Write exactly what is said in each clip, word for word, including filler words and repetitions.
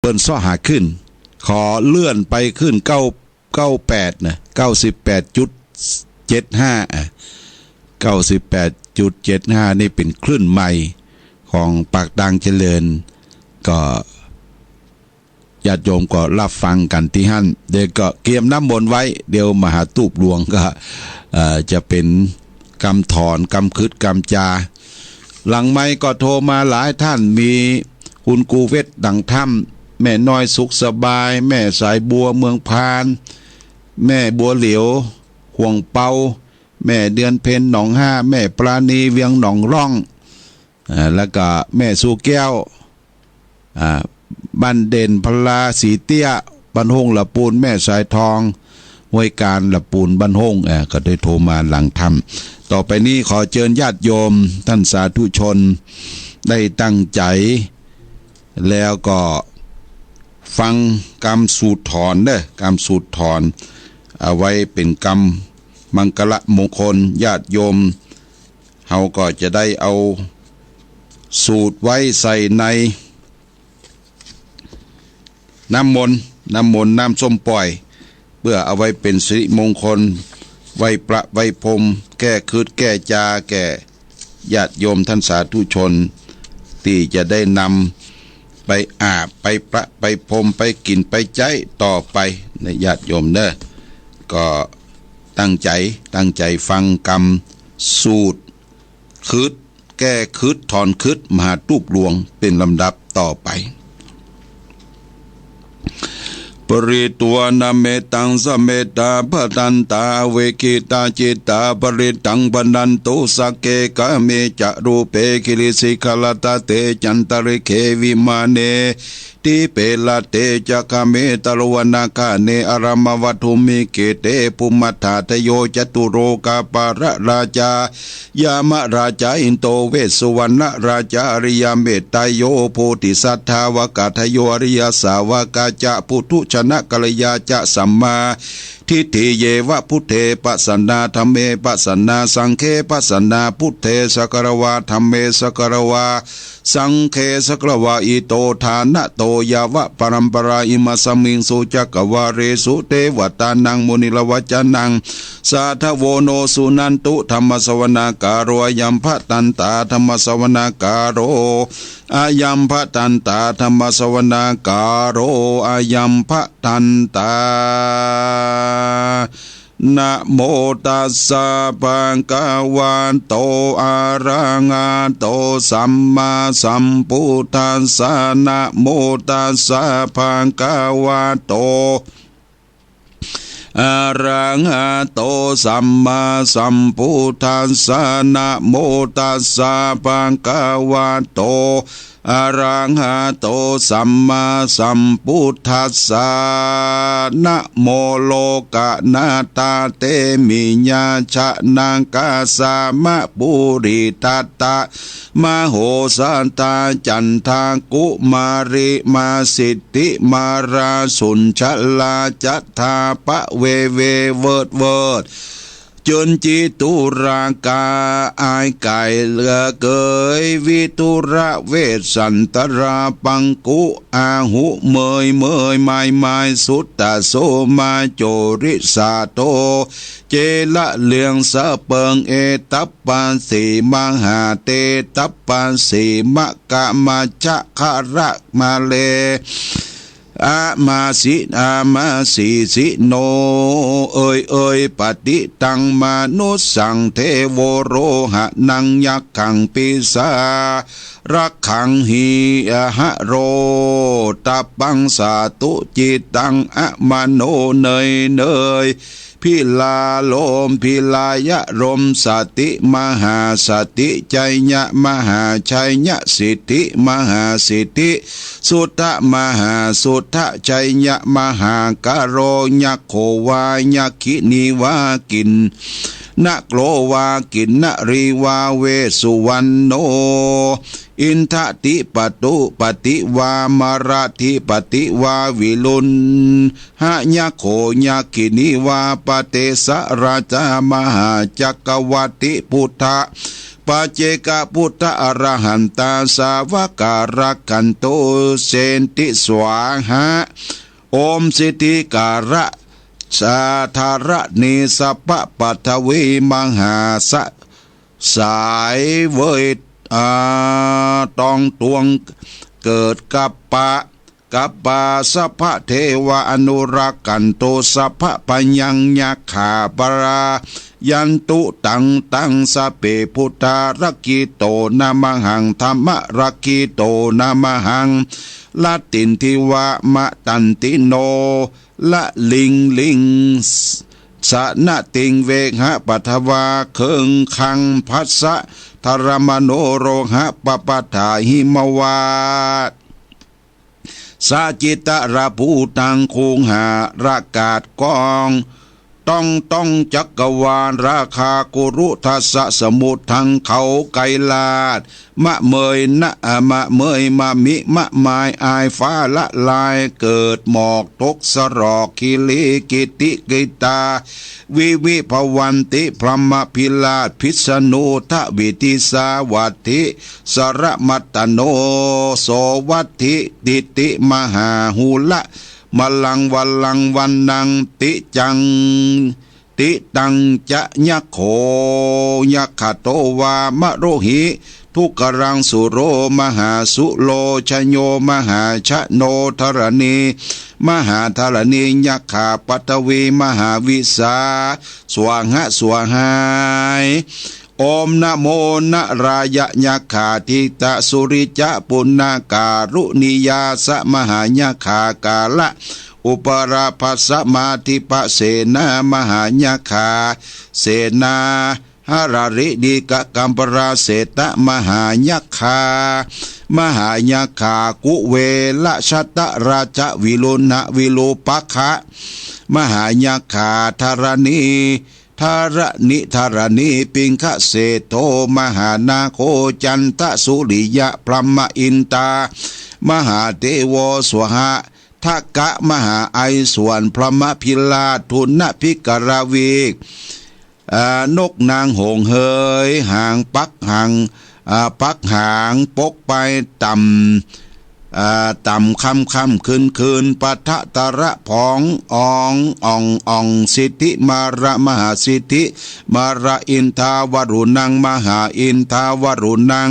เปิ้นเซาะหาขึ้น ขอเลื่อนไปขึ้น เก้า เก้าแปด นะ เก้าสิบแปดจุดเจ็ดห้า อ่ะ เก้าสิบแปดจุดเจ็ดห้า นี่เป๋นคลื่นใหม่ของปากตางเจริญ ก็ ญาติโยมก็ฮับฟังกั๋นตี้หั้น เดี๋ยวก็เกียมน้ำมนต์ไว้ เดี๋ยวมหาตูปหลวงก็ เอ่อ จะเป๋นกำถอน กำขึด กำจา หลังไมค์ก็โทรมาหลายต้าน มีคุณกูเวชหลังถ้ำ แม่น้อยสุขสบาย แม่สายบัวเมืองพาน แม่บัวเหลียว ขวงเปา แม่เดือนเพ็ญหนองห้า แม่ปราณีเวียงหนองร่อง อ่า แล้วก็แม่สุแก้ว อ่า บ้านเด่นพลา สีเตี้ย บ้านห้งละปูน แม่สายทอง ห้วยกาญละปูน บ้านห้ง อ่า ก็ได้โทรมาหลังถ้ำ ต่อไปนี้ขอเจิญญาติโยมต้านสาธุชนได้ตั้งใจ๋ แล้วก็ฟังกำสูตรถอนเน่อ กำสูตรถอน เอาไว้เป๋นกำมังคละมงคล ญาติโยม เฮาก็จะได้เอาสูตรไว้ใส่ในน้ำมนต์ น้ำมนต์ น้ำส้มป่อย เปื้อเอาไว้เป๋นสิริมงคล ไหว้พระไหว้พรหม แก้ขึดแก้จาแก่ญาติโยมต้านสาธุชน ตี้จะได้นำไปอาบ ไปประไปพรม ไปกิ๋นไปใจ๊ต่อไปนะญาติโยมเน่อ ก็ตั้งใจ๋ ตั้งใจ๋ฟังกำสูตร ขึด แก้ขึด ถอนขึด มหาตูปหลวง เป๋นลำดับต่อไป ปริตวานะเมตัง สะเมตตา ภะทันตา อเวกขิตาจิตตา ปริตตัง ภะนันตุ สักเข กาเม จะรูปเป กิริสิขะรัตตะเต จันตะริกเข วิมาเน ทีปะรัตเต จะ กาเม ตะโรวนาคาเน อะรามะวัตถุมิกขิเต ภุมมัฏฐาตะโย จะตุโรกาปาละราชา ยามะราชา อินโด เวสสุวรรณะราชา อะริยะเมตตะโย โพธิสัตถาวกะตะโย อะริยะสาวกาจะ ปุถุชนะกัลยาจะ สัมมา ทิฏฐิเยวะ พุทเท ปัสสะนา ธัมเม ปัสสะนา สังฆเข ปัสสะนา พุทเท สักขะระวา ธัมเม สักขะระวา สังฆเข สักขะระวา อิโต ฐานะโต ยาวะปะรัมปะรา อิมัสสะมิงสุ จักกะวาเลสุ เตวะตานัง มุนิระวะจะนัง สาธะโว โน สุนันตุ ธัมมะสะวะนาการโต อะยัมภะทันตา ธัมมะสะวะนาการโต อะยัมภะทันตา ธัมมะสะวะนาการโต อะยัมภะทันตา นะโมตัสสะ ภะคะวะโต อะระหะโต สัมมาสัมพุทธัสสะ นะโมตัสสะ ภะคะวะโต อะระหะโต สัมมาสัมพุทธัสสะ นะโมตัสสะ ภะคะวะโต อะระหะโต สัมมาสัมพุทธัสสะ นะโม โลกะนาถา เตมิ ยะชะ นะกะสะมะ ปูริทัตตะ มะโหสะตา จันทะ กุมาริ มะ สิทธิ มะ รา สุญชะลา จัตถา ปะ เว เว เวิด เวิด จุนจิ ตุรา กา อายก๋าย เหลือเกย วิทุระ เวสสันตรา ปังกุ อาหุ เมย เมย มาย มาย สุตตะ โสมา โจริสาโท เจละเลืองสะเปิง เอตัปปะสี มหา เตตัปปะสี มะ กะมะ จะ คะระ มะเล อะมาสิ อะมาสิ สิโน เอย เอย ปะติตัง มะนุสสัง เทโว โรหะนัง ยักขัง ปิสา รักขัง หิ อะหะโร ตะปัง สาตุ จิตตัง อะมะโน เนย เนย พิลาโลม พิลายะโลม สติ มหาสติ ชัยยะ มหาชัยยะ สิทธิ มหาสิทธิ สุทธะ มหาสุทธะ ชัยยะ มหา กะโร ยักโข วา ยักขินี วา กินนะโกร วา กินนะรี วา เวสสุวรรณโน อินทะธิปะตุปะติ วา มะระธิปะติ วา วิรุณ หะ ยักโข ยักขินี วา ปะเตสะ ราชา มหาจักกะวัตติ พุทธะ ป ปัจเจกพุทธอรหันตาสาวการักขันตุ เสนติสวาหะ โอมสิทธิการะ สาธารณีสัพพะปัทวีมหาสะ สายเวย อ่า ตองตวง เกิดกัปปะ กัปปาสัพพะเทวาอนุรักขันตุ สัพพะพยังยักขาปรายันตุ ตังตังสะเปพุทธารักขิโตนะมะหัง ธัมมารักขิโตนะมะหัง ละตินทิวะมะตันติโน ละลิงลิง สะนะติงเวหะปัทวา เคิงคังภัสสะทรมโนโรหะปะปะถาหิมวา สะจิตะระภูตัง คูหาระกาศกอง ต้องต้องจักรวาล ราคากุรุทัสสะสมุทธัง เขาไกรลาด มะเมยนะ อะ มะเมยมะมิ มะมายอายฟ้าละลาย เกิดหมอกตกสรอก คิริกิติกิตา วิวิภวันติ พรหมพิราช พิษณุทวิติสาวัตถิ สรมัตตโน โสวัตถิ ติติมหาหุละ มลังวัลลังวันนัง ติจัง ติตังจะยัคโข ยัคขโตวามะโรหิ ทุกรังสุโร มหาสุโรชโย มหาชโน ธรณี มหาธรณี ยักขา ปัทวี มหาวิสา สวาหะ สวาหาย โอมนะโมนะรายะยักขา ทิตะสุริจะปุณณะการุณิยาสะ มหายักขากาละ อุปราภัสสะมาธิปะเสนามหายักขา เสนาหะราริดีกะกัมปราเสตะ มหายักขา มหายักขา กุเวละชะตะราชะวิรุณะวิรูปะคะ มหายักขา ธรณี ธรณิธรณี ปิงคเศโธ มหานาโค จันทสุริยะ พรหมอินทา มหาเทโว สวาหะ ทะกะ มหาไอสวน พรหมพิราช ทุนพิกรวี เอ่อ นกนางหงส์เหย หางปักหาง เอ่อ ปักหางปกไปต่ำ เอ่อ ต่ำค่ำค่ำคืนคืน ปะทะตะระผองอองอ่องอ่อง สิทธิมาระมหาสิทธิมาระ อินทาวรุณัง มหาอินทาวรุณัง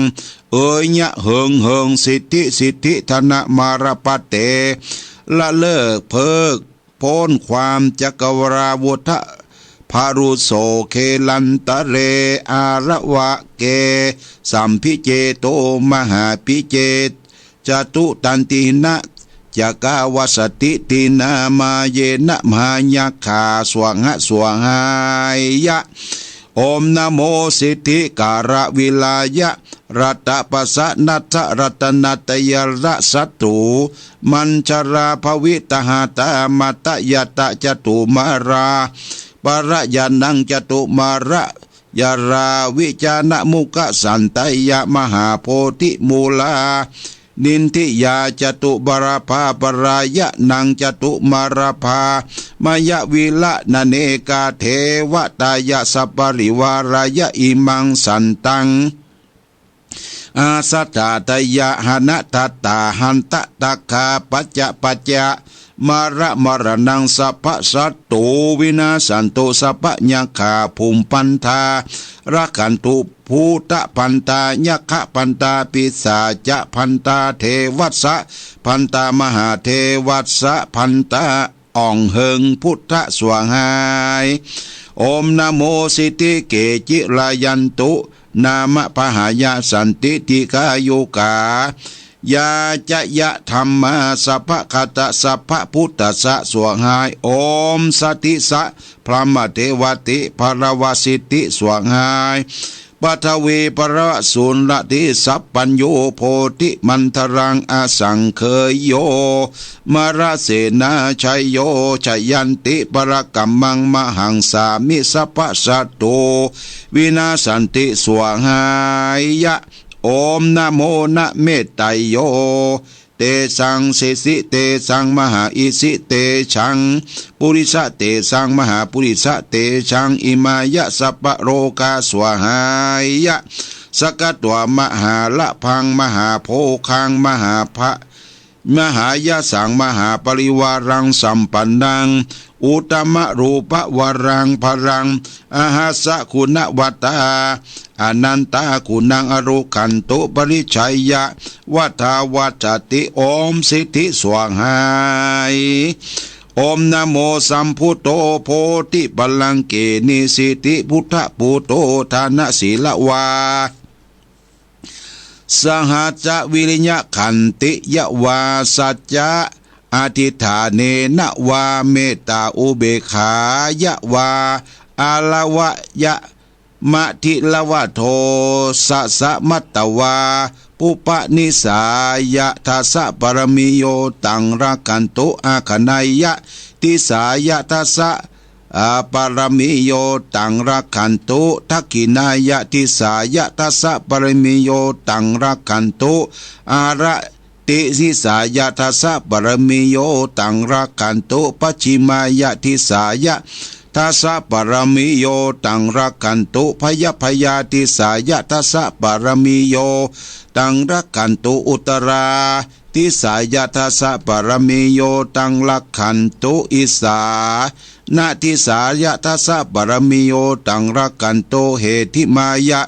เอยยะเหิงเหิง สิทธิสิทธิธนมารปะเต ละเลิกเพิก พ้นความ จักรวราวุธะ พารุโส เคลันตะเร อาระวะเก สัมพิเจโต มหาพิเจ จตุตันตินะ จักกาวัสติตินามาเยนะ มหายักขา สวาหะ สวาหายะ โอมนะโมสิทธิการะวิลายะ รัตตะปะสะนัทธะรัตนัตยะระสัตถูมัญชราภวิตหาตา มะตะยะตะจตุมารา ปะระยะนังจตุมาระ ยะราวิจานะมุขะสันตะยะ มหาโพธิมูลา นินทิยาจตุมาราภา ปะรายะนังจตุมาราภา มะยะวิละนะเนกา เทวะตายะสัปปะริวารายะ อิมังสันตัง อาสัตถาตยะ หนะทัตตาหันตะตะคา ปัจจะปัจจะ มะระมะระนัง สัพพะสัตถูวินาสสันตุ สัพพะยักขา ภูมพันธา รักขันตุ ภูตะพันธา ยักขะพันธา ปิศาจะพันธา เทวัสสะพันธา มหาเทวัสสะพันธา อ่องเหิงพุทธะ สวาหาย โอมนะโมสิทธิเกจิรายันตุ นามะปะหายะ สันติติฆายุกา ยาจะยะธัมมา สัพพะคตะสัพพะพุทธัสสะ สวาหาย โอมสะทิสะ พรหมเทวติ พะระวะสิทธิ สวาหาย ปฐวีพะระวะสุรทิสัพพัญญู โพธิมันทรังอสังเขยโย มะระเสนาชยโย ชยันติพะระกัมมัง มหังสามิ สัพพะสัตถูวินาสสันติ สวาหายะ โอมนะโมนะเมตไตโย เตจัง เสสิเตจัง มหาอิสิเตจัง ปุริสะเตจัง มหาปุริสะเตจัง อิมายะ สัพพะโลกา สวาหายะ สักขะตวา มหาละพัง มหาโภคัง มหาพะ มหายะสัง มหาปริวารัง สัมปันนัง อุตตมะรูปะวารัง พลัง อะหัสสะคุณวัตตา อนันตาคุณัง อโรคันตุ ปริจฉายะ วัฏฐาวัจจติ โอม สิทธิ สวาหาย โอม นะโม สัมพุทโธ โพธิปัลลังเก นิสสิติ พุทธะปูโต ทานะสีละวา สหัจจะ วิริยะขันติยะวา สัจจะอธิษฐาเนนะวา เมตตาอุเบกขายะวา อาละวะยะ มะทิละวะโทสะสะมัตตวา ปุปปะนิสายะทัสสะ ปารมีโย ตังรักขันตุ อาคเนยยะ ทิสายะทัสสะ อา ปารมีโย ตังรักขันตุ ทักขิณายะ ทิสายะทัสสะ ปารมีโย ตังรักขันตุ อาระ ติ ทิสายะทัสสะ ปารมีโย ตังรักขันตุ ปัจฉิมายะ ทิสายะทัสสะ ปารมีโย ตังรักขันตุ พยะพยา ทิสายะทัสสะ ปารมีโย ตังรักขันตุ อุตตรา ทิสายะทัสสะ ปารมีโย ตังรักขันตุ อิสานะ ทิสายะทัสสะ ปารมีโย ตังรักขันตุ เหหิมายะ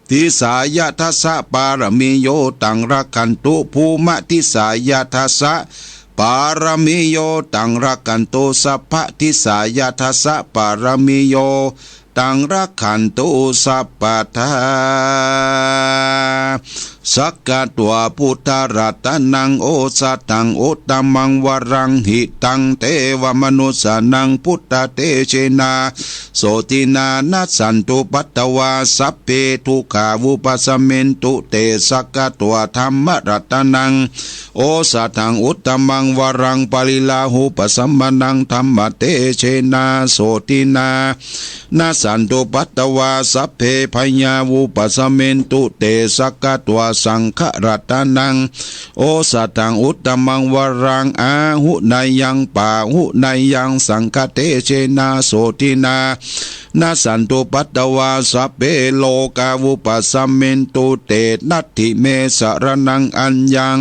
ทิสายะทัสสะ ปารมีโย ตังรักขันตุ ภูมะ ทิสายะทัสสะ ปารมีโย ตังรักขันตุ สัพพะ ทิสายะทัสสะ ปารมีโย ตังรักขันตุ สัพพะทา สักขะตวา พุทธะรัตนัง โอสะถัง อุตตะมัง วะรัง หิตัง เตวะมะนุสสานัง พุทธะเตจะนะ โสตินะ นัสสันตุ ปัตตวา สัพเพ ทุกขา วุปัสสะมินตุ เต สักขะตวา ธัมมะรัตนัง โอสะถัง อุตตะมัง วะรัง ปะริลาหุปัสสะมะนัง ธัมมะเตจะนะ โสตินะ นัสสันตุ ปัตตวา สัพเพ พยา วุปัสสะมินตุ เต สักขะตวา สังฆะรัตนัง โอสะถัง อุตตะมัง วะรัง อาหุเนยยัง ปาหุเนยยัง สังฆะเตจะนะ โสตินะ นัสสันตุ ปัตตวา สัพเพ โลกา วุปัสสะมินตุ เต นัตถิเม สะระณัง อัญญัง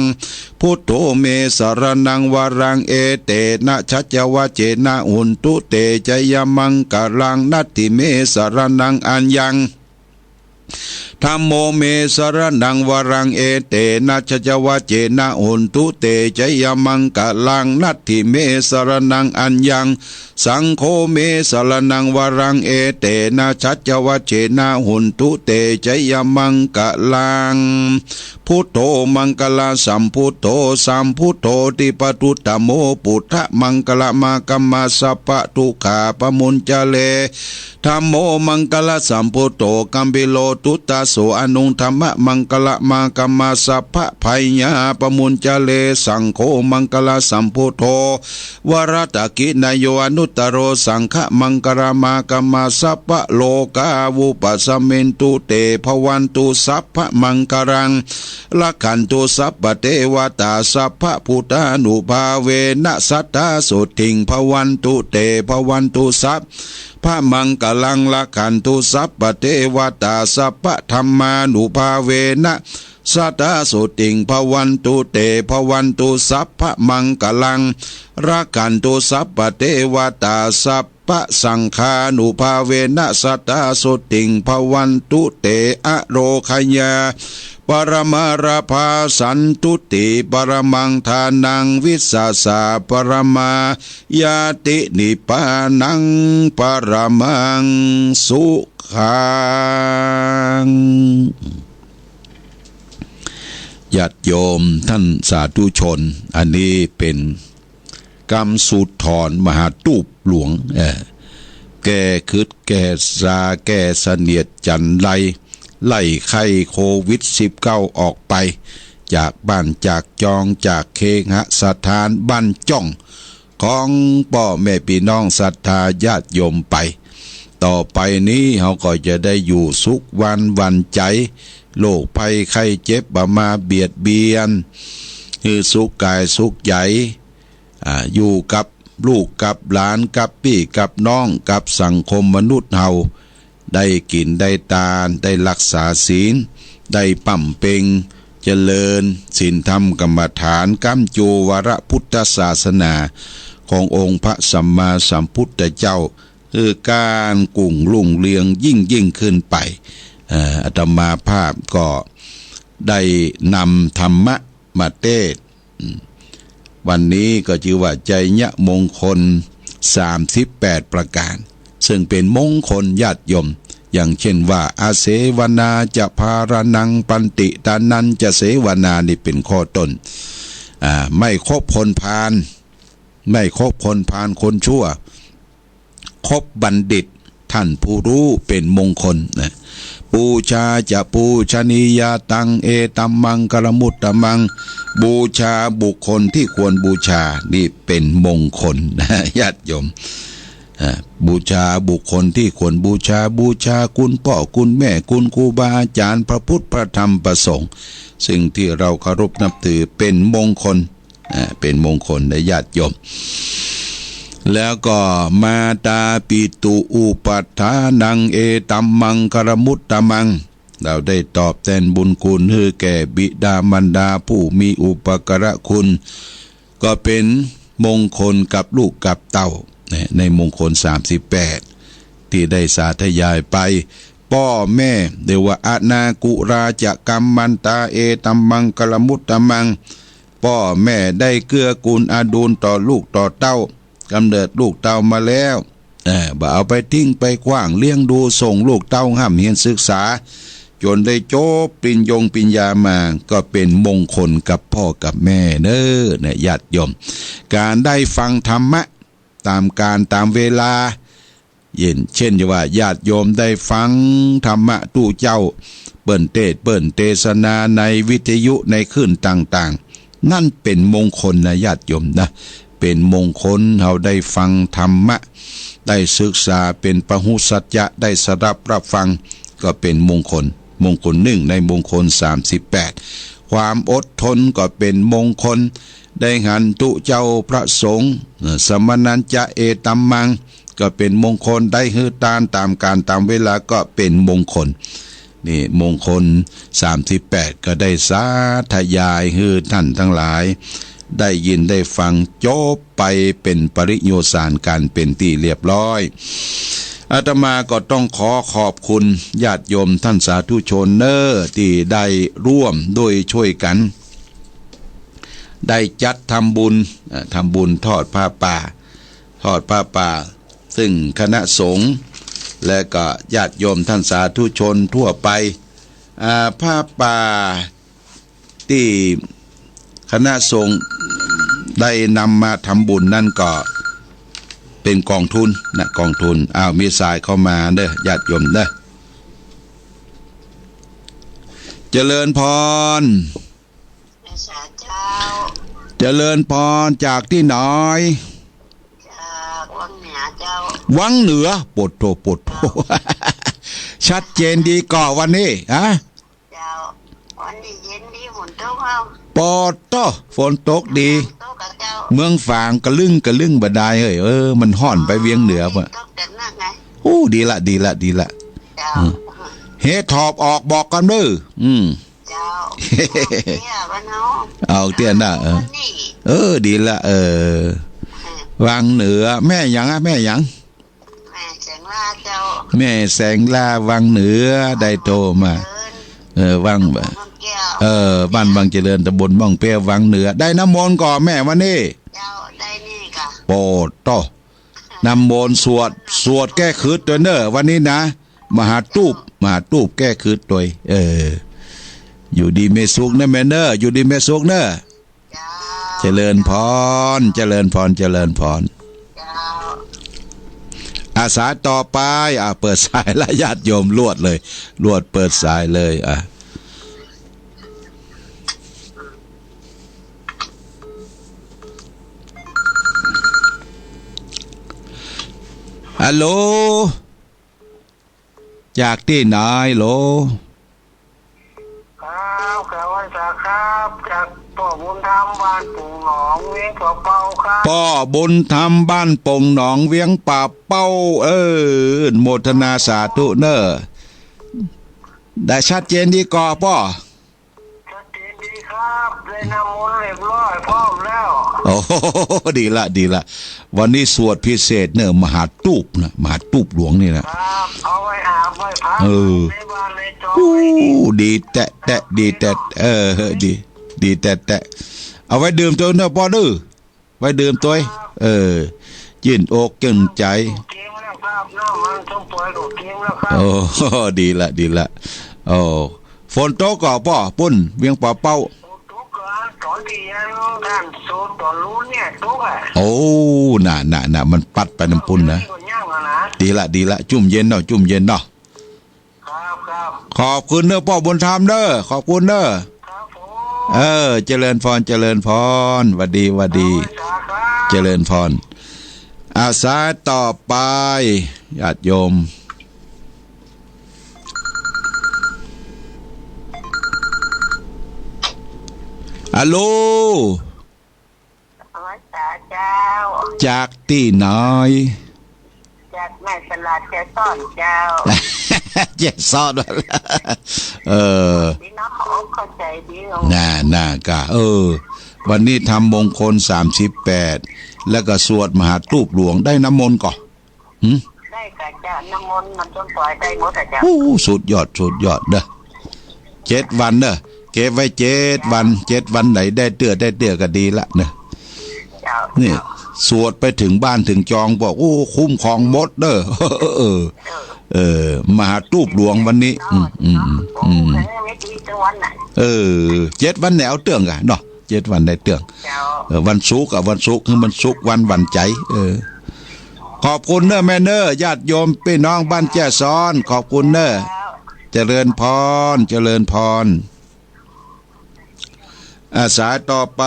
พุทโธ เม สะระณัง วะรัง เอเตนะ สัจจะวัจเจนะ หุนตุ เต จะยะมังคะลัง นัตถิเม สะระณัง อัญญัง ธัมโม เม สะระณัง วะรัง เอเตนะ สัจจะวัจเจนะ หุนตุ เต จะยะมังคะลัง นัตถิเม สะระณัง อัญญัง สังโฆ เม สะระณัง วะรัง เอเตนะ สัจจะวัจเจนะ หุนตุ เต จะยะมังคะลัง พุทโธ มังคะละสัมพุทโธ สัมพุทโธ ทิปะตุตตะโม ปุทธะมังคะละมากัมมา สัพพะทุกขาปะมุญจะเร ธัมโม มังคะละสัมพุทโธ กัมพีโร ทุตตะโส อะนุง ธัมมะมังคะละมากัมมา สัพพะภัยยาปะมุญจะเร สังโฆ มังคะละสัมพุทโธ วรัตตะกิณะโย อนุตตะโร สังฆะมังคะละมากัมมา สัพพะโลกา วุปัสสะมินตุ เต ภะวันตุ สัพพะมังคะลัง รักขันตุ สัพพะเตวะตา สัพพะพุทธานุภาเวนะ สะทาโสติง ภะวันตุ เต ภะวันตุ สัพพะมังคะลัง รักขันตุ สัพพะเตวะตา สัพพะธัมมานุภาเวนะ สะทาโสติง ภะวันตุ เต ภะวันตุ สัพพะมังคะลัง รักขันตุ สัพพะเตวะตา สัพพะสังฆานุภาเวนะ สะทาโสติง ภะวันตุ เต อะโรคยา ปะระมาราภา สันตุติ ปะระมัง ทานัง วิสสาสะ ปะระมา ญาติ นิพพานัง ปะระมัง สุขัง ญาติโยมท่านสาธุชน อันนี้เป๋นกำสูตรถอนมหาตูปหลวง เอ่อ แก้ขึด แก้สา แก้เสนียดจัญไร ไล่ไข้โควิดสิบเก้าออกไป จากบ้าน จากจอง จากเคหสถาน บ้านจ้อง ของป้อแม่ปี้น้องศรัทธาญาติโยมไป ต่อไปนี้เฮาก็จะได้อยู่สุขหวานหวั่นใจ๋ โรคภัยไข้เจ็บบ่มาเบียดเบียน หื้อสุขก๋ายสุขใจ๋ อ่า อยู่กับลูกกับหลาน กับปี้กับน้อง กับสังคมมนุษย์เฮา ได้กิ๋นได้ตาน ได้ฮักษาศีล ได้บำเพ็งเจริญศีลธรรมกรรมฐาน ก้ำจูวาระพุทธศาสนาขององค์พระสัมมาสัมพุทธเจ้า หื้อก้านกุ่งรุ่งเรืองยิ่งๆ ขึ้นไป เอ่อ อาตมาภาพก็ได้นำธรรมะมาเตศน์ อืม วันนี้ก็จื้อว่าไชยมงคลสามสิบแปดประก๋าน ซึ่งเป๋นมงคลญาติโยม อย่างเช่นว่า อเสวนาจะพารานังปันติตานัญจะเสวนา นี่เป๋นข้อต้น อ่า ไม่คบคนพาล ไม่คบคนพาลคนชั่ว คบบัณฑิต ท่านผู้ฮู้เป๋นมงคลนะ ปูชาจะปูชนียาตัง เอตัมมังคลมุตตมัง บูชาบุคคลที่ควรบูชา นี่เป๋นมงคลนะ ญาติโยม อ่า บูชาบุคคลที่ควรบูชา บูชาคุณป้อคุณแม่ คุณครูบาอาจ๋ารย์ พระพุทธ พระธรรม พระสงฆ์ สิ่งที่เฮาเคารพนับถือเป๋นมงคล อ่า เป๋นมงคลนะญาติโยม แล้วก็มาตาปิตุอุปัฏฐานัง เอตัมมังคลมุตตมัง เฮาได้ตอบแตนบุญคุณหื้อแก่บิดามารดาผู้มีอุปการะคุณ ก็เป๋นมงคลกับลูกกับเต้า นะ ในมงคลสามสิบแปด ตี้ได้สาธยายไป ป้อแม่ เรียกว่า อนากุราจะกัมมันตา เอตัมมังคลมุตตมัง ป้อแม่ได้เกื้อกูลอาดูลต่อลูกต่อเต้า ก๋ำเนิดลูกเต้ามาแล้ว เออ บ่เอาไปทิ้งไปขว้าง เลี้ยงดูส่งลูกเต้าฮ่ำเฮียนศึกษา จ๋นได้จบปริญญงปริญญามา ก็เป๋นมงคลกับป้อกับแม่เน้อ นะญาติโยม ก๋านได้ฟังธรรมะต๋ามกาลต๋ามเวลา เย่น เช่นว่าญาติโยมได้ฟังธรรมะตุ๊เจ้า เปิ้นเตศน์เปิ้นเตสนาในวิทยุในคลื่นต่างๆ นั่นเป๋นมงคลนะญาติโยมนะ เป๋นมงคล เฮาได้ฟังธรรมะ ได้ศึกษาเป๋นปหุสัจจะ ได้สดับรับฟัง ก็เป๋นมงคล มงคลนึ่งในมงคลสามสิบแปด ความอดทนก็เป๋นมงคล ได้หันตุ๊เจ้าพระสงฆ์ เอ่อ สมณัญจะเอตัมมัง ก็เป๋นมงคล ได้หื้อตานต๋ามกาลต๋ามเวลาก็เป๋นมงคล นี่มงคลสามสิบแปด ก็ได้สาธยายหื้อท่านตังหลาย ได้ยินได้ฟังจบไปเป๋นปริโยชน์สารก๋านเป๋นตี้เรียบร้อย อาตมาก็ต้องขอขอบคุณญาติโยมท่านสาธุชนเน้อ ตี้ได้ร่วมด้วยช่วยกั๋น ได้จัดทำบุญ เอ่อ ทำบุญทอดผ้าป่า ทอดผ้าป่า ซึ่งคณะสงฆ์ และก็ญาติโยมท่านสาธุชนทั่วไป อ่า ผ้าป่าตี้คณะสงฆ์ได้นำมาทำบุญนั่นก็เป๋นก๋องทุนนะ ก๋องทุน อ้าว มีสายเข้ามาเน้อ ญาติโยมเน้อ เจริญพร สาธุเจ้า เจริญพร จากตี้ไหน จากวังเหนือเจ้า วังเหนือ โปดโธ่ โปดโธ่ ชัดเจนดีก่อวันนี้ ฮะ เจ้า วันนี้เย็นดี ฝนตกเฮา โปดโธ่ ฝนตกดี ตกกับเจ้า เมืองฝางกะลึ้งกะลึ้งบ่ดายเฮ้ย เออ มันฮ้อนไปเวียงเหนือปะ ตกแต่นักไง โอ้ ดีละ ดีละ ดีละ เจ้า อืม เฮถอบออกบอกกั๋นเน้อ อืม เจ้า เอาเตี้ยบ้านเฮา เอาเตี้ยน่ะ เออ วันนี้ เออ ดีละ เออ เออ วังเหนือ แม่หยังอะ แม่หยัง แม่แสงล่าเจ้า แม่แสงล่าวังเหนือ ได้โทรมา เออ วัง ตำบลม่องแก้ว เออ บ้านวังเจริญ ตำบลม่องแก้ว วังเหนือ ได้น้ำมนต์ก่อแม่วันนี้ เจ้า ได้นี่ก่อ โปดโธ่ น้ำมนต์สวด สวดแก้ขึดตวยเน้อ วันนี้นะ มหาตูป มหาตูปแก้ขึดตวย เออ อยู่ดีมีสุขเน้อแม่เน้อ อยู่ดีมีสุขเน้อ เจ้า เจริญพร เจริญพร เจริญพร เจ้า อาสาต่อไป อ่ะ เปิดสายละ ญาติโยม ลวดเลย ลวดเปิดสายเลย อ่ะ ฮัลโหล จากตี้ไหนโหล ครับ กราบไหว้สาครับ จากป้อบุญธรรม ป้อบุญธรรมบ้านโป่งหนองเวียงป่าเป้า เออ โมทนาสาธุเน่อ ได้ชัดเจนดีก่อป้อ ชัดเจนดีครับ ได้น้ำมนต์เรียบร้อยพร้อมแล้ว โอ้โห ดีละ ดีละ วันนี้สวดพิเศษเน่อ มหาตูปนะ มหาตูปหลวงนี่นะ ครับ เอาไว้อาบไว้พระ เออ ในบ้านในจอง อู้ ไว้นี่ ดีแต๊ๆ ดีแต๊ เออ ดี ดีแต๊ๆ เอาไว้ดื่มตวยเน่อป้อเน่อ ไว้ดื่มตวย เออ จื้นอกจื้นใจ๋ เกมแล้วครับ น้ำมันส้มปล่อยก็เกมแล้วครับ โอ้ ดีละ ดีละ โอ้ ฝนตกก่อป้อ ปุ้น เวียงป่าเป้า ตกก่อน ต๋อนเตียง ต้านโซนต๋อนลูนเนี่ย ตกอะ โอ้ น่ะ น่ะ น่ะ มันปั๊ดไปนำปุ้นนะ ก็ย่างแล้วนะ ดีละ ดีละ จุ่มเย็นเนาะ จุ่มเย็นเนาะ ครับ ครับ ขอบคุณเน่อป้อบุญธรรมเน่อ ขอบคุณเน่อ ครับผม เออ เจริญพร เจริญพร หวัดดี หวัดดี เอาไว้สาครับ เจริญพร อ่า สายต่อไป ญาติโยม ฮัลโหล นมัสการเจ้า จากตี้ไหน จากแม่สลาดแจ้ซ้อนเจ้า แจ้ซ้อน เออ พี่น้องเขาเข้าใจดี น่า น่าก่ะ เออ วันนี้ทำมงคลสามสิบแปด แล้วก็สวดมหาตูปหลวง ได้น้ำมนต์ก่อ หึ ได้ก่ะเจ้า น้ำมนต์มันต้นปล่อยได้หมดอะเจ้า โอ้ สุดยอด สุดยอดเน่อ เจ็ดวันเน่อ เก็บไว้เจ็ดวัน เจ็ดวันไหนได้เตื้อ ได้เตื้อก็ดีละเน่อ เจ้า นี่ เจ้า สวดไปเถิงบ้านเถิงจองบอก โอ้ คุ้มครองหมดเน่อ เออ เออ เออ เออ มหาตูปหลวงวันนี้ อืม อืม อืม อืม โอ้ ไม่ดีสักวันน่ะ เออ เจ็ดวันไหนเอาเตื้องก่ะเนาะ เจ็ดวันได้เตื้อง เจ้า เออ วันศุกร์อะ วันศุกร์ คือวันศุกร์ วันหวั่นใจ๋ เออ ขอบคุณเน่อแม่เน่อ ญาติโยมพี่น้องบ้านแจ้ซ้อน ขอบคุณเน่อ เจ้า เจริญพร เจริญพร อ่า สายต่อไป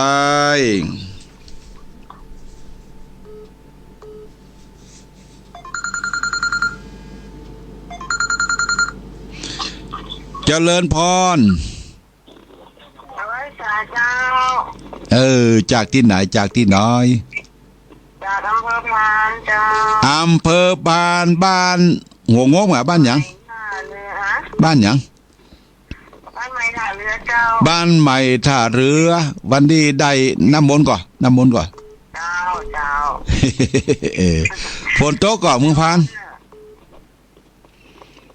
เจริญพร นมัสการเจ้า เออ จากตี้ไหน จากตี้ไหน จากอำเภอพานเจ้า อำเภอพาน บ้านหัวงมอะ บ้านหยัง ท่าเรือ บ้านหยัง บ้านใหม่ท่าเรือเจ้า บ้านใหม่ท่าเรือ วันนี้ได้น้ำมนต์ก่อ น้ำมนต์ก่อ เจ้า เจ้า เออ ฝนตกก่อเมืองพาน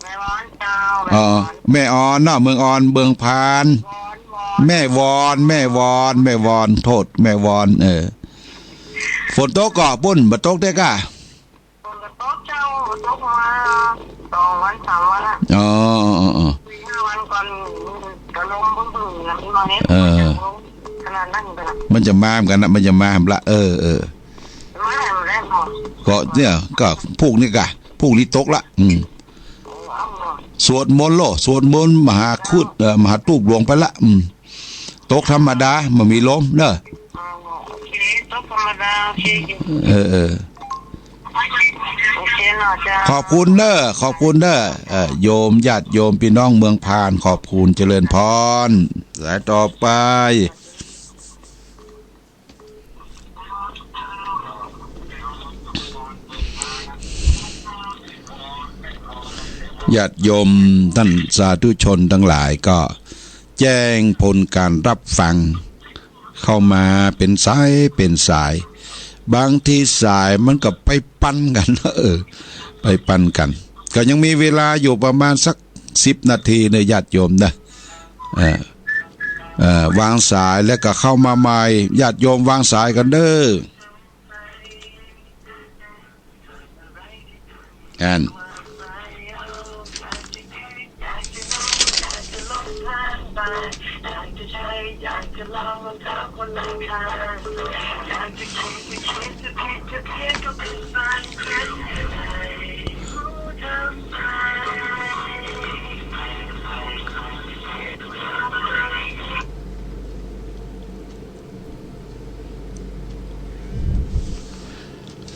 แม่วอนเจ้า อ๋อ แม่วอน แม่ออนเนาะ เมืองออน เมืองพาน วอน วอน แม่วอน แม่วอน แม่วอน โทษ แม่วอน เออ ฝนตกก่อปุ้น บ่ตกเต๊อะก่ะ ฝนก็ตกเจ้า ตกมาสองวันสามวันละ อ๋อ อ๋อ อ๋อ สี่ห้าวันก่อน ก็ลมบึ้งๆ นะ พี่น้องเนี่ย เออ ขนาดนั้นก็ มันจะมาเหมือนกั๋นนะ มันจะมาหั่นละ เออ เออ มาแหมแล้วเนาะ ก็เนี่ย ก็พูกนี้ก่ะ พูกนี้ตกละ อืม โอ้ เอาเนาะ สวดมนต์โลด สวดมนต์มหาครุฑ เอ่อ มหาตูปหลวงไปละ อืม ตกธรรมดา บ่มีลมเน่อ อ๋อ โอเค ตกธรรมดา โอเค เออ เออ โอเคเนาะเจ้า ขอบคุณเน่อ ขอบคุณเน่อ เอ่อ โยม ญาติโยม พี่น้องเมืองพาน ขอบคุณ เจริญพร สายต่อไป ญาติโยมท่านสาธุชนทั้งหลายก็แจ้งผลการรับฟังเข้ามาเป็นสายเป็นสาย บางทีสายมันก็ไปปันกั๋น เออ ไปปันกั๋น ก็ยังมีเวลาอยู่ประมาณสักสิบนาทีเน่อ ญาติโยมเน่อ เอ่อ เอ่อ วางสายแล้วก็เข้ามาใหม่ ญาติโยมวางสายก่อนเน่อ อัน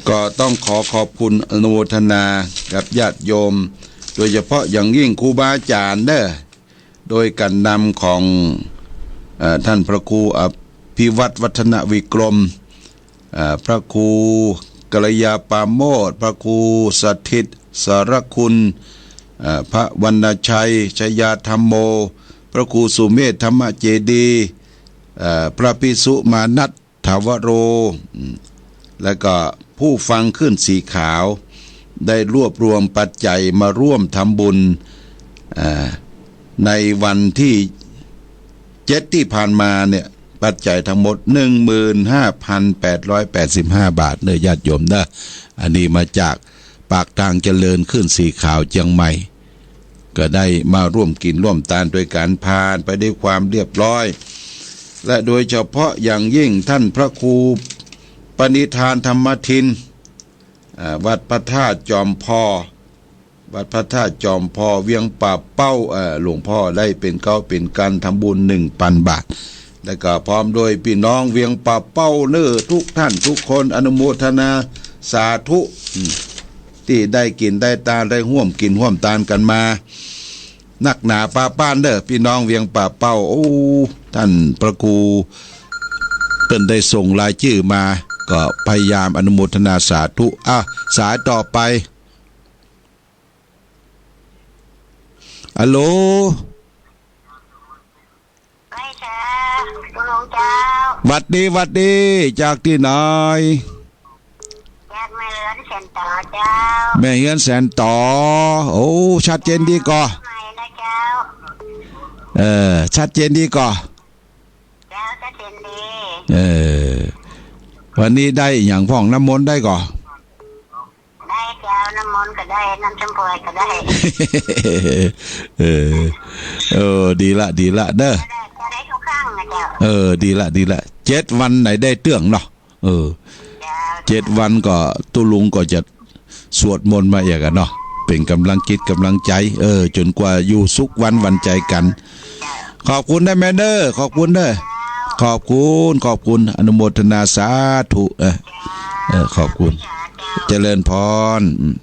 ก็ต้องขอขอบคุณอนุโมทนากับญาติโยม โดยเฉพาะอย่างยิ่งครูบาอาจารย์เน่อ โดยการนำของ เอ่อ ท่านพระครูอภิวัฒน์วัฒนวิกรม อ่า พระครูกัลยาปราโมชย์ พระครูสถิตสารคุณ อ่า พระวรรณชัย ชยาธัมโม พระครูสุเมธธรรมเจดีย์ อ่า พระภิกษุมานัส ถาวโร อืม แล้วก็ผู้ฟังคลื่นสีขาว ได้รวบรวมปัจจัยมาร่วมทำบุญ อ่า ในวันที่เจ็ดที่ผ่านมาเนี่ย ปัจจัยทั้งหมด หนึ่งหมื่นห้าพันแปดร้อยแปดสิบห้าบาทเนอะ ญาติโยมเนอะ อันนี้มาจากปากทางเจริญคลื่นสีขาวเจียงใหม่ ก็ได้มาร่วมกิ๋นร่วมตานด้วยกั๋น ผ่านไปด้วยความเรียบร้อย และโดยเฉพาะอย่างยิ่งท่านพระครูปณิธานธรรมทิน อ่า วัดพระธาตุจอมพอ วัดพระธาตุจอมพอ เวียงป่าเป้า เอ่อ หลวงพ่อได้เป๋นเก๊าเป๋นกังทำบุญหนึ่งปันบาท แล้วก็พร้อมด้วยปี้น้องเวียงป่าเป้าเน่อ ทุกท่านทุกคน อนุโมทนาสาธุ อืม ตี้ได้กิ๋นได้ตาน ได้ฮ่วมกิ๋นฮ่วมตานกั๋นมา นักหนาปาป๊านเน่อ ปี้น้องเวียงป่าเป้า โอ้ ท่านพระครูเปิ้นได้ส่งรายจื้อมา ก็พยายามอนุโมทนาสาธุ อ่ะ สายต่อไป ฮัลโหล ไหว้เจ้า คุณลุงเจ้า หวัดดี หวัดดี จากตี้ไหน จากแม่เฮือนแสนต่อเจ้า แม่เฮือนแสนต่อ โอ้ ชัดเจนดีก่อ ใหม่นะเจ้า เออ ชัดเจนดีก่อ เจ้า ชัดเจนดี เออ วันนี้ได้อะหยังพ่อง น้ำมนต์ได้ก่อ ได้เจ้า น้ำมนต์ก็ได้ น้ำส้มปวยก็ได้ เออ เออ ดีละ ดีละเน่อ ได้ ได้ทุกครั้งนะเจ้า เออ ดีละ ดีละ เจ็ดวันไหนได้เตื้องเนาะ เออ เจ้า เจ็ดวันก็ตุ๊ลุงก็จะสวดมนต์มาเอียกอะเนาะ เป๋นก๋ำลังจิตก๋ำลังใจ๋ เออ จ๋นกว่าอยู่สุขวันหวานใจ๋กั๋น ขอบคุณนะแม่เน่อ ขอบคุณเน่อ ขอบคุณ ขอบคุณ อนุโมทนาสาธุ เออ เออ ขอบคุณ เจริญพร อืม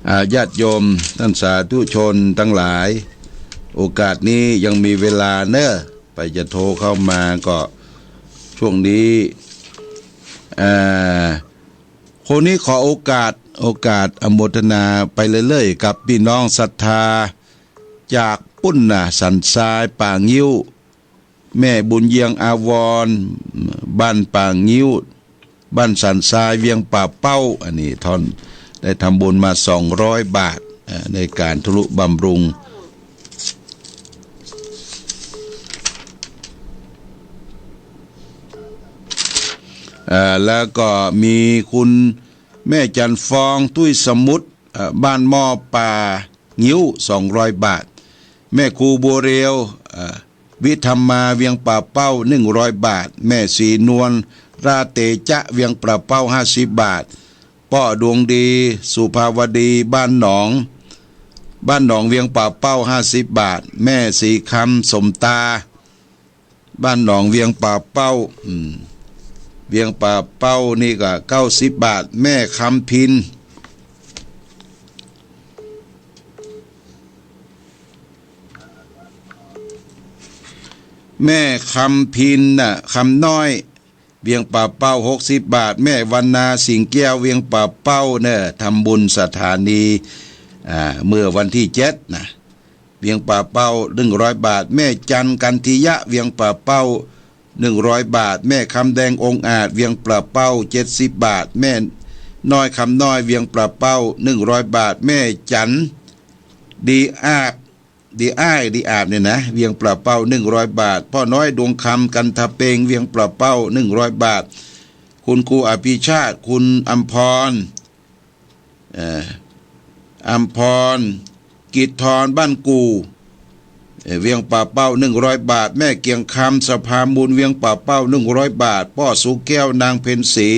อ่า ญาติโยมต้านสาธุชนตังหลาย โอกาสนี้ยังมีเวลาเน่อ ใผจะโทรเข้ามาก็ ช่วงนี้ อ่า คนนี้ขอโอกาส โอกาสอนุโมทนาไปเรื่อยๆ กับปี้น้องศรัทธา จากปู๊นน่ะ สันทราย ป่างิ้ว แม่บุญเยียง อาวรณ์ บ้านป่างิ้ว บ้านสันทราย เวียงป่าเป้า อันนี้ท่านได้ทำบุญมาสองร้อยบาท อ่า ในก๋านทำนุบำรุง อ่า แล้วก็มีคุณแม่จันทร์ฟอง ตุ้ยสมุทร อ่า บ้านหม้อป่า งิ้ว สองร้อยบาท แม่ครูบัวเรียว เอ่อ วิธรรมา เวียงป่าเป้า หนึ่งร้อยบาท แม่ศรีนวล ราเตจะ เวียงป่าเป้า ห้าสิบบาท ป้อดวงดี สุภาวดี บ้านหนอง บ้านหนอง เวียงป่าเป้า ห้าสิบบาท แม่ศรีคำ สมตา บ้านหนองเวียงป่าเป้า อืม เวียงป่าเป้านี่ก็เก้าสิบบาท แม่คำพิน แม่คำพินน่ะ คำน้อย เวียงป่าเป้า หกสิบบาท แม่วรรณา สิงห์แก้ว เวียงป่าเป้าเน่อ ทำบุญสถานี อ่า เมื่อวันที่เจ็ดน่ะ เวียงป่าเป้า หนึ่งร้อยบาท แม่จันทร์ กันทิยะ เวียงป่าเป้า หนึ่งร้อยบาท แม่คำแดง องอาจ เวียงป่าเป้า เจ็ดสิบบาท แม่น้อย คำน้อย เวียงป่าเป้า หนึ่งร้อยบาท แม่จันทร์ ดีอาบ ดีอ้าย ดีอาบเนี่ยนะ เวียงป่าเป้า หนึ่งร้อยบาท ป้อน้อย ดวงคำ กันทะเปง เวียงป่าเป้า หนึ่งร้อยบาท คุณครูอภิชาติ คุณอำพร เอ่อ อำพร กิจทร บ้านกู่ เอ่อ เวียงป่าเป้า หนึ่งร้อยบาท แม่เกียงคำ สภามูล เวียงป่าเป้า หนึ่งร้อยบาท ป้อสุแก้ว นางเพ็ญศรี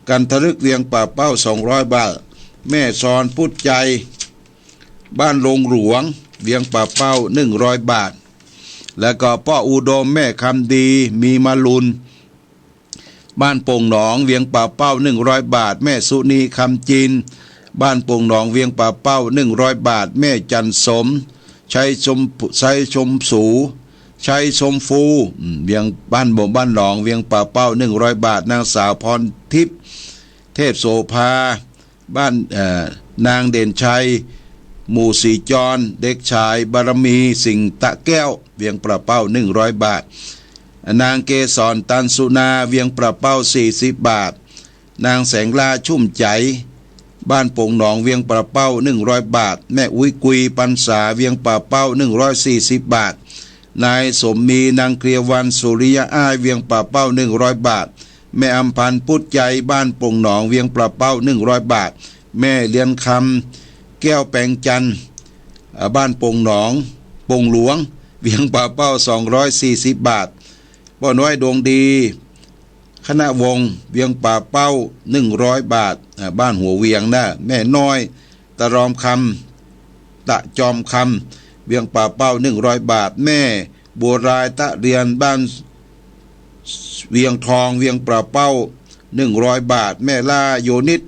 กันทะลึก เวียงป่าเป้า สองร้อยบาท แม่สอน พุทธใจ บ้านโรงหลวง เวียงป่าเป้า หนึ่งร้อยบาท แล้วก็ป้ออุดม แม่คำดี มีมาลุน บ้านโป่งหนอง เวียงป่าเป้า หนึ่งร้อยบาท แม่สุนี คำจิน บ้านโป่งหนอง เวียงป่าเป้า หนึ่งร้อยบาท แม่จันสม ชัยชม ชัยชมสู ชัยชมฟู อืม เวียง บ้านบ่ บ้านหนอง เวียงป่าเป้า หนึ่งร้อยบาท นางสาวพรทิพย์ เทพโสภา บ้าน เอ่อ นางเด่นชัย หมู่ศรีจร เด็กชายบารมี สิงห์ตะแก้ว เวียงป่าเป้า หนึ่งร้อยบาท นางเกสร ตันสุนา เวียงป่าเป้า สี่สิบบาท นางแสงล่า ชุ่มใจ๋ บ้านโป่งหนอง เวียงป่าเป้า หนึ่งร้อยบาท แม่อุ๊ยกุย ปันสา เวียงป่าเป้า หนึ่งร้อยสี่สิบบาท นายสมมี นางเคลียวัน สุริยะอ้าย เวียงป่าเป้า หนึ่งร้อยบาท แม่อำพันธ์ ปุจจัย บ้านโป่งหนอง เวียงป่าเป้า หนึ่งร้อยบาท แม่เลียนคำ แก้วแปงจันทร์ เอ่อ บ้านโป่งหนอง โป่งหลวง เวียงป่าเป้า สองร้อยสี่สิบบาท ป้อน้อยดวงดี คณะวงศ์ เวียงป่าเป้า หนึ่งร้อยบาท อ่า บ้านหัวเวียงนะ แม่น้อย ตะรอมคำ ตะจอมคำ เวียงป่าเป้า หนึ่งร้อยบาท แม่บัวลาย ตะเรียน บ้านเวียงทอง เวียงป่าเป้า หนึ่งร้อยบาท แม่ล่า โยนิต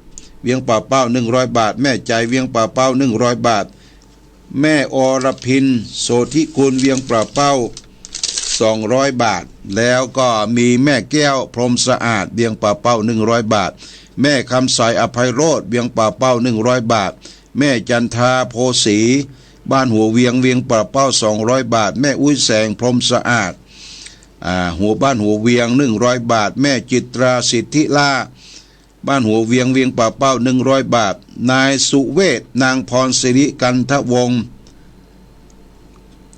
เวียงป่าเป้า หนึ่งร้อยบาท แม่ใจ๋ เวียงป่าเป้า หนึ่งร้อยบาท แม่อรพิน โสธิกุล เวียงป่าเป้า สองร้อยบาท แล้วก็มีแม่แก้ว พรหมสะอาด เวียงป่าเป้า หนึ่งร้อยบาท แม่คำใส อภัยโรจน์ เวียงป่าเป้า หนึ่งร้อยบาท แม่จันทา โพสี บ้านหัวเวียง เวียงป่าเป้า สองร้อยบาท แม่อุ๊ยแสง พรหมสะอาด อ่า หัวบ้านหัวเวียง หนึ่งร้อยบาท แม่จิตรา สิทธิล่า บ้านหัวเวียง เวียงป่าเป้า หนึ่งร้อยบาท นายสุเวช นางพรสิริ กันทวงศ์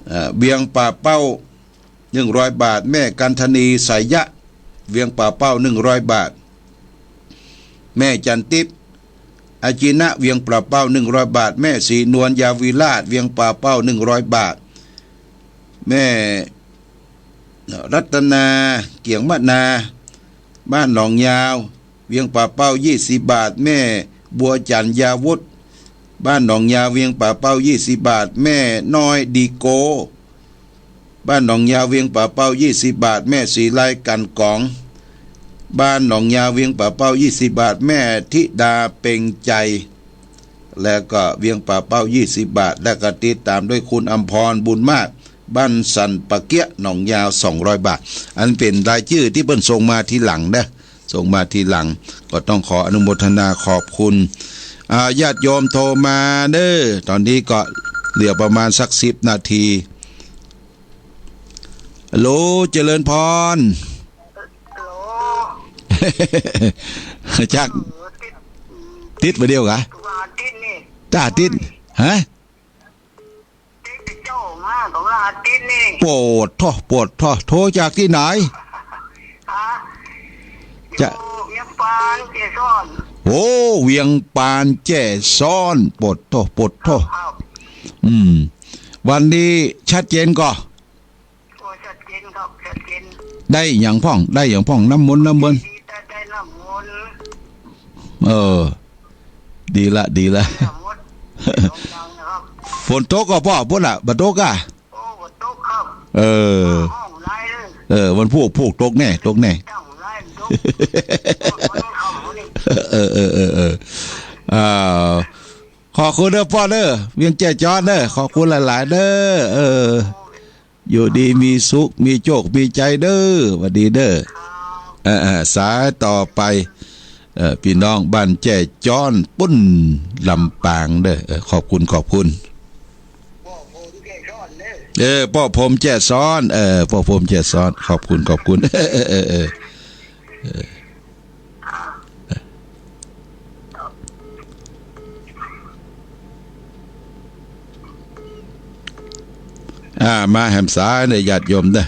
เอ่อ เวียงป่าเป้า หนึ่งร้อยบาท แม่กันธนี สายยะ เวียงป่าเป้า หนึ่งร้อยบาท แม่จันทิพย์ อาจินะ เวียงป่าเป้า หนึ่งร้อยบาท แม่ศรีนวล ยาวิราช เวียงป่าเป้า หนึ่งร้อยบาท แม่รัตนา เกียงมะนา บ้านหนองยาว เวียงป่าเป้า ยี่สิบบาท แม่บัวจันทร์ ยาวุฒ บ้านหนองยาว เวียงป่าเป้า ยี่สิบบาท แม่น้อย ดีโก บ้านหนองยาว เวียงป่าเป้า ยี่สิบบาท แม่ศรีไล กันกอง บ้านหนองยาว เวียงป่าเป้า ยี่สิบบาท แม่ธิดา เพ็งใจ แล้วก็เวียงป่าเป้า ยี่สิบบาท แล้วก็ติดตามด้วยคุณอำพร บุญมาก บ้านสันป่าเกี้ย หนองยาว สองร้อยบาท อันเป๋นรายจื้อตี้เปิ้นส่งมาทีหลังเน่อ ส่งมาทีหลัง ก็ต้องขออนุโมทนาขอบคุณ อ่า ญาติโยมโทรมาเน่อ ต๋อนนี้ก็เหลือประมาณสักสิบนาที ฮัลโหล เจริญพร ฮัลโหล จาก เออ ติด ติดบ่าเดี่ยวกะ วันอาทิตย์นี่ จ้า ติด ฮะ ติดเจ้ามาของวันอาทิตย์นี่ โปดโธ่ โปดโธ่ โทรจากตี้ไหน ฮะ จะ อยู่เวียงปานแจ้ซ้อน โอ้ เวียงปานแจ้ซ้อน โปดโธ่ โปดโธ่ ครับ อืม วันนี้ชัดเจนก่อ โอ้ ชัดเจนครับ ชัดเจน ได้หยังพ่อง ได้หยังพ่อง น้ำมนต์ น้ำมนต์ ดี ได้ ได้น้ำมนต์ เออ ดีละ ดีละ น้ำมนต์ สองอย่างนะครับ ฝนตกก่อป้อ ปุ้นน่ะ บ่ตกก่ะ โอ้ บ่ตกครับ เออ ห้องไหนเลย เออ วันพูก พูกตกแน่ ตกแน่ ตั้งไหนตก มันค่ำนี่ เออ เออ เออ เออ อ่า ขอบคุณเน่อป้อเน่อ เวียงแจ้ซ้อนเน่อ ขอบคุณหลายๆ เน่อ เออ อยู่ดีมีสุข มีโชค มีชัยเน่อ หวัดดีเน่อ เออ เออ สายต่อไป เออ ปี้น้องบ้านแจ้ซ้อน ปุ้นลำปางเน่อ เออ ขอบคุณ ขอบคุณ เออ ป้อพรหมแจ้ซ้อน เออ ป้อพรหมแจ้ซ้อน ขอบคุณ ขอบคุณ เออ เออ เออ เออ อ่า มาแหมสายเน่อ ญาติโยมเน่อ